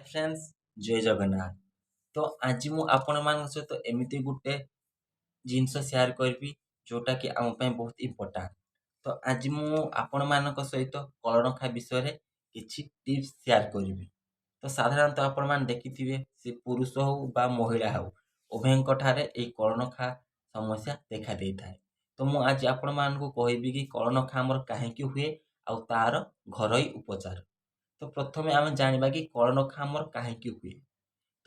ହାଏ friends, ଜୟ ଜଗନ୍ନାଥ। ତ ଆଜି ମୁଁ ଆପଣମାନଙ୍କ ସହିତ ଏମିତି ଗୋଟେ ଜିନିଷ ସେୟାର କରିବି, ଯେଉଁଟାକି ଆମ ପାଇଁ ବହୁତ ଇମ୍ପୋର୍ଟାଣ୍ଟ। ତ ଆଜି ମୁଁ ଆପଣମାନଙ୍କ ସହିତ କଳନଖା ବିଷୟରେ କିଛି ଟିପ୍ସ ସେୟାର କରିବି। ତ ସାଧାରଣତଃ ଆପଣମାନେ ଦେଖିଥିବେ, ସେ ପୁରୁଷ ହେଉ ବା ମହିଳା ହେଉ, ଉଭୟଙ୍କ ଠାରେ ଏଇ କଳନଖା ସମସ୍ୟା ଦେଖା ଦେଇଥାଏ। ତ ମୁଁ ଆଜି ଆପଣମାନଙ୍କୁ କହିବି କି କଳନଖା ଆମର କାହିଁକି ହୁଏ ଆଉ ତାର ଘରୋଇ ଉପଚାର। ତ ପ୍ରଥମେ ଆମେ ଜାଣିବା କି କଳନଖା ଆମର କାହିଁକି ହୁଏ।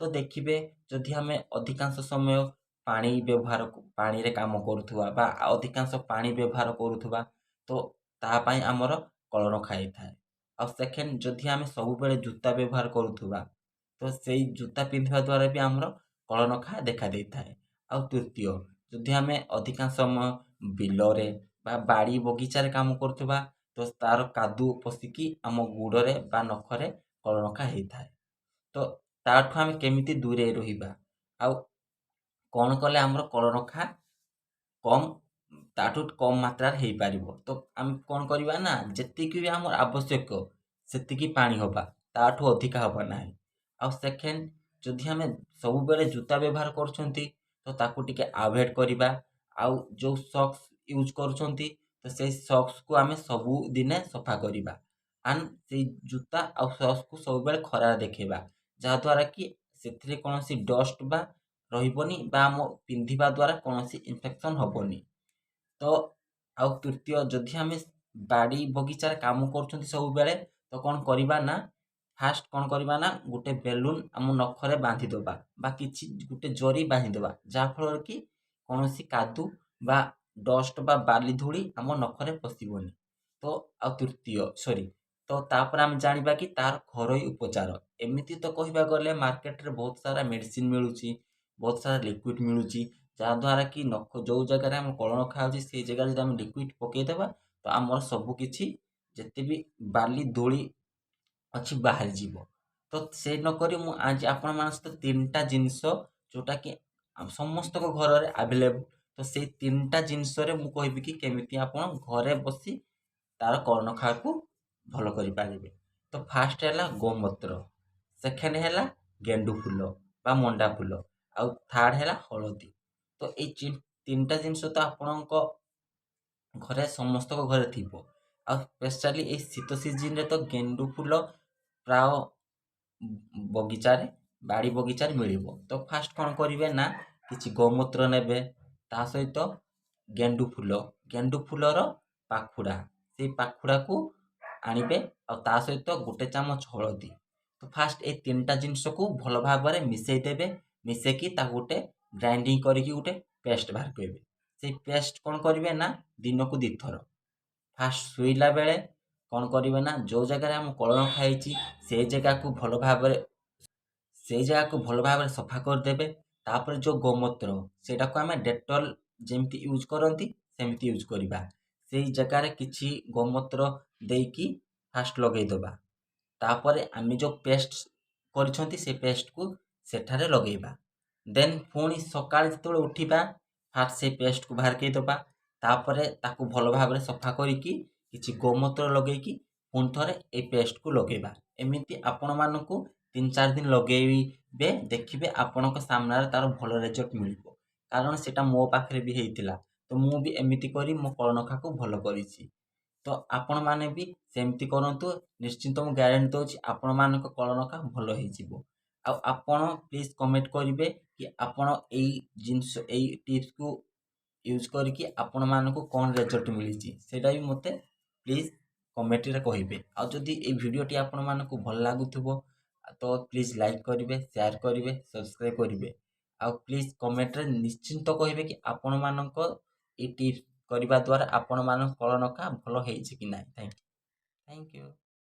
ତ ଦେଖିବେ, ଯଦି ଆମେ ଅଧିକାଂଶ ସମୟ ପାଣି ବ୍ୟବହାର, ପାଣିରେ କାମ କରୁଥିବା ବା ଅଧିକାଂଶ ପାଣି ବ୍ୟବହାର କରୁଥିବା, ତ ତା ପାଇଁ ଆମର କଳନଖା ହେଇଥାଏ। ଆଉ ସେକେଣ୍ଡ, ଯଦି ଆମେ ସବୁବେଳେ ଜୁତା ବ୍ୟବହାର କରୁଥିବା, ତ ସେଇ ଜୁତା ପିନ୍ଧିବା ଦ୍ୱାରା ବି ଆମର କଳନଖା ଦେଖା ଦେଇଥାଏ। ଆଉ ତୃତୀୟ, ଯଦି ଆମେ ଅଧିକାଂଶ ସମୟ ବିଲରେ ବା ବାଡ଼ି ବଗିଚାରେ କାମ କରୁଥିବା, ତ ତାର କାଦୁଅ ପଶିକି ଆମ ଗୋଡ଼ରେ ବା ନଖରେ କଳନଖା ହେଇଥାଏ। ତ ତାଠୁ ଆମେ କେମିତି ଦୂରେଇ ରହିବା ଆଉ କ'ଣ କଲେ ଆମର କଳନଖା କମ୍, ତାଠୁ କମ୍ ମାତ୍ରାରେ ହେଇପାରିବ? ତ ଆମେ କ'ଣ କରିବା ନା, ଯେତିକି ବି ଆମର ଆବଶ୍ୟକ ସେତିକି ପାଣି ହେବା, ତାଠୁ ଅଧିକା ହେବା ନାହିଁ। ଆଉ ସେକେଣ୍ଡ, ଯଦି ଆମେ ସବୁବେଳେ ଜୁତା ବ୍ୟବହାର କରୁଛନ୍ତି, ତ ତାକୁ ଟିକେ ଆଭଏଡ଼ କରିବା। ଆଉ ଯେଉଁ ସକ୍ସ ୟୁଜ୍ କରୁଛନ୍ତି, ତ ସେଇ ସକ୍ସକୁ ଆମେ ସବୁଦିନେ ସଫା କରିବା ଆଣ୍ଡ ସେଇ ଜୁତା ଆଉ ସକ୍ସକୁ ସବୁବେଳେ ଖରାରେ ଦେଖେଇବା, ଯାହାଦ୍ୱାରା କି ସେଥିରେ କୌଣସି ଡଷ୍ଟ ବା ରହିବନି ବା ଆମ ପିନ୍ଧିବା ଦ୍ୱାରା କୌଣସି ଇନଫେକ୍ସନ୍ ହେବନି। ତ ଆଉ ତୃତୀୟ, ଯଦି ଆମେ ବାଡ଼ି ବଗିଚାରେ କାମ କରୁଛନ୍ତି ସବୁବେଳେ, ତ କ'ଣ କରିବା ନା, ଫାଷ୍ଟ କ'ଣ କରିବା ନା, ଗୋଟେ ବେଲୁନ୍ ଆମ ନଖରେ ବାନ୍ଧିଦେବା ବା କିଛି ଗୋଟେ ଜରି ବାନ୍ଧିଦେବା, ଯାହାଫଳରେ କି କୌଣସି କାଦୁ ବା ଡଷ୍ଟ ବା ବାଲି ଧୂଳି ଆମ ନଖରେ ପଶିବନି। ତ ଆଉ ତୃତୀୟ, ସରି, ତ ତାପରେ ଆମେ ଜାଣିବା କି ତାର ଘରୋଇ ଉପଚାର। ଏମିତି ତ କହିବାକୁ ଗଲେ ମାର୍କେଟରେ ବହୁତ ସାରା ମେଡ଼ିସିନ ମିଳୁଛି, ବହୁତ ସାରା ଲିକ୍ୱିଡ଼ ମିଳୁଛି, ଯାହାଦ୍ୱାରା କି ନଖ ଯେଉଁ ଜାଗାରେ ଆମ କଳନଖା ହେଉଛି, ସେଇ ଜାଗାରେ ଯଦି ଆମେ ଲିକ୍ୱିଡ଼ ପକାଇଦେବା, ତ ଆମର ସବୁକିଛି ଯେତେ ବି ବାଲି ଧୂଳି ଅଛି ବାହାରିଯିବ। ତ ସେ ନକରି ମୁଁ ଆଜି ଆପଣମାନଙ୍କ ସହିତ ତିନିଟା ଜିନିଷ, ଯେଉଁଟାକି ସମସ୍ତଙ୍କ ଘରରେ ଆଭେଲେବୁଲ୍, ତ ସେଇ ତିନିଟା ଜିନିଷରେ ମୁଁ କହିବି କି କେମିତି ଆପଣ ଘରେ ବସି ତାର କଳନଖାକୁ ଭଲ କରିପାରିବେ। ତ ଫାଷ୍ଟ ହେଲା ଗୋମୂତ୍ର, ସେକେଣ୍ଡ ହେଲା ଗେଣ୍ଡୁ ଫୁଲ ବା ମଣ୍ଡା ଫୁଲ, ଆଉ ଥାର୍ଡ଼ ହେଲା ହଳଦୀ। ତ ଏଇ ତିନିଟା ଜିନିଷ ତ ଆପଣଙ୍କ ଘରେ, ସମସ୍ତଙ୍କ ଘରେ ଥିବ। ଆଉ ସ୍ପେଶାଲି ଏଇ ଶୀତ ସିଜିନରେ ତ ଗେଣ୍ଡୁ ଫୁଲ ପ୍ରାୟ ବଗିଚାରେ, ବାଡ଼ି ବଗିଚାରେ ମିଳିବ। ତ ଫାଷ୍ଟ କ'ଣ କରିବେ ନା, କିଛି ଗୋମୂତ୍ର ନେବେ, ତା ସହିତ ଗେଣ୍ଡୁ ଫୁଲ, ଗେଣ୍ଡୁ ଫୁଲର ପାଖୁଡ଼ା, ସେଇ ପାଖୁଡ଼ାକୁ ଆଣିବେ, ଆଉ ତା ସହିତ ଗୋଟେ ଚାମଚ ହଳଦୀ। ତ ଫାଷ୍ଟ ଏଇ ତିନିଟା ଜିନିଷକୁ ଭଲ ଭାବରେ ମିଶାଇ ଦେବେ। ମିଶାଇକି ତାକୁ ଗୋଟେ ଗ୍ରାଇଣ୍ଡିଙ୍ଗ କରିକି ଗୋଟେ ପେଷ୍ଟ ବାହାର କରିବେ। ସେଇ ପେଷ୍ଟ କ'ଣ କରିବେ ନା, ଦିନକୁ ଦୁଇଥର, ଫାଷ୍ଟ ଶୋଇଲା ବେଳେ କ'ଣ କରିବେ ନା, ଯେଉଁ ଜାଗାରେ ଆମ କଳନଖା ହେଇଛି, ସେଇ ଜାଗାକୁ ଭଲ ଭାବରେ ସଫା କରିଦେବେ। ତାପରେ ଯେଉଁ ଗୋମୂତ୍ର, ସେଇଟାକୁ ଆମେ ଡେଟଲ୍ ଯେମିତି ୟୁଜ୍ କରନ୍ତି ସେମିତି ୟୁଜ୍ କରିବା। ସେଇ ଜାଗାରେ କିଛି ଗୋମୂତ୍ର ଦେଇକି ଫାଷ୍ଟ ଲଗେଇଦେବା। ତାପରେ ଆମେ ଯେଉଁ ପେଷ୍ଟ କରିଛନ୍ତି, ସେ ପେଷ୍ଟକୁ ସେଠାରେ ଲଗେଇବା। ଦେନ୍ ପୁଣି ସକାଳେ ଯେତେବେଳେ ଉଠିବା, ଫାଷ୍ଟ ସେଇ ପେଷ୍ଟକୁ ବାହାର କରିଦେବା। ତାପରେ ତାକୁ ଭଲ ଭାବରେ ସଫା କରିକି କିଛି ଗୋମୂତ୍ର ଲଗେଇକି ପୁଣି ଥରେ ଏଇ ପେଷ୍ଟକୁ ଲଗେଇବା। ଏମିତି ଆପଣମାନଙ୍କୁ 3-4 ଦିନ ଲଗେଇବେ, ଦେଖିବେ ଆପଣଙ୍କ ସାମ୍ନାରେ ତାର ଭଲ ରେଜଲ୍ଟ ମିଳିବ। କାରଣ ସେଇଟା ମୋ ପାଖରେ ବି ହେଇଥିଲା, ତ ମୁଁ ବି ଏମିତି କରି ମୋ କଳନଖାକୁ ଭଲ କରିଛି। ତ ଆପଣମାନେ ବି ସେମିତି କରନ୍ତୁ, ନିଶ୍ଚିନ୍ତ ମୁଁ ଗ୍ୟାରେଣ୍ଟି ଦେଉଛି ଆପଣମାନଙ୍କ କଳନଖା ଭଲ ହେଇଯିବ। ଆଉ ଆପଣ ପ୍ଲିଜ୍ କମେଣ୍ଟ କରିବେ କି ଆପଣ ଏଇ ଜିନିଷ, ଏଇ ଟିପ୍ସକୁ ୟୁଜ୍ କରିକି ଆପଣମାନଙ୍କୁ କ'ଣ ରେଜଲ୍ଟ ମିଳିଛି, ସେଇଟା ବି ମୋତେ ପ୍ଲିଜ୍ କମେଣ୍ଟରେ କହିବେ। ଆଉ ଯଦି ଏଇ ଭିଡ଼ିଓଟି ଆପଣମାନଙ୍କୁ ଭଲ ଲାଗୁଥିବ, ତ ପ୍ଲିଜ୍ ଲାଇକ୍ କରିବେ, ସେୟାର କରିବେ, ସବସ୍କ୍ରାଇବ୍ କରିବେ, ଆଉ ପ୍ଲିଜ୍ କମେଣ୍ଟରେ ନିଶ୍ଚିନ୍ତ କହିବେ କି ଆପଣମାନଙ୍କ ଏଇ ଟିପ୍ସ କରିବା ଦ୍ୱାରା ଆପଣମାନଙ୍କ କଳନଖା ଭଲ ହେଇଛି କି ନାହିଁ। Thank you, thank you.